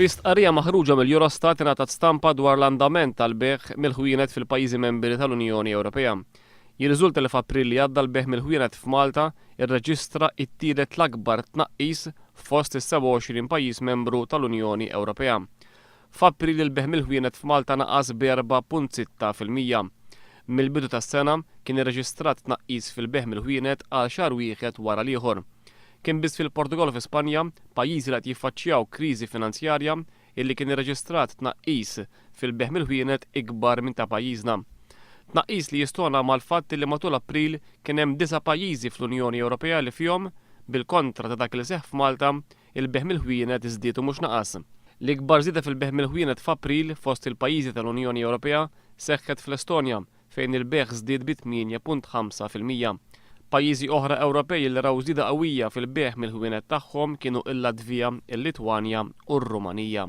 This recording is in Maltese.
Fi stqarrija maħruġa mill-Eurostat ingħatat stampa dwar l-andament tal-bejgħ mill-ħwienet fil-pajjiżi membri tal-Unjoni Ewropea. Jirriżulta li f'April li għadda l-bejgħ mill-ħwienet f'Malta rreġistra t-tielet l-akbar tnaqqis fost is-27 pajjiż membru tal-Unjoni Ewropea. F'April il-bejgħ mill-ħwienet f'Malta naqas b'4.6%. Mill-bidu tas-sena kien irreġistrat tnaqqis fil-bejgħ mill-ħwienet għal xahar wieħed wara l-ieħor. Kien biss fil-Portugall u fi Spanja, pajjiżi li qed jiffaċċjaw kriżi finanzjarja, illi kien irreġistrat tnaqqis fil-bejgħ mill-ħwienet ikbar minn ta' pajjiżna. Tnaqqis li jistona mal-fatt illi matul April kien hemm disa' pajjiżi fl-Unjoni Ewropea li fihom, bil-kontra ta' dak li seħħ f'Malta, il-bejgħ mill-ħwienet żdied u mhux naqas. L-ikbar żieda fil-bejgħ mill-ħwienet f'April fost il-pajjiżi tal-Unjoni Ewropea seħħet fl-Estonja, fejn il-bejgħ żdied bi 8.5%. Pajjiżi oħra Ewropej li raw żieda qawwija fil-bejgħ mill-ħwienet tagħhom kienu l-Latvija, il-Litwanja u r-Rumanija.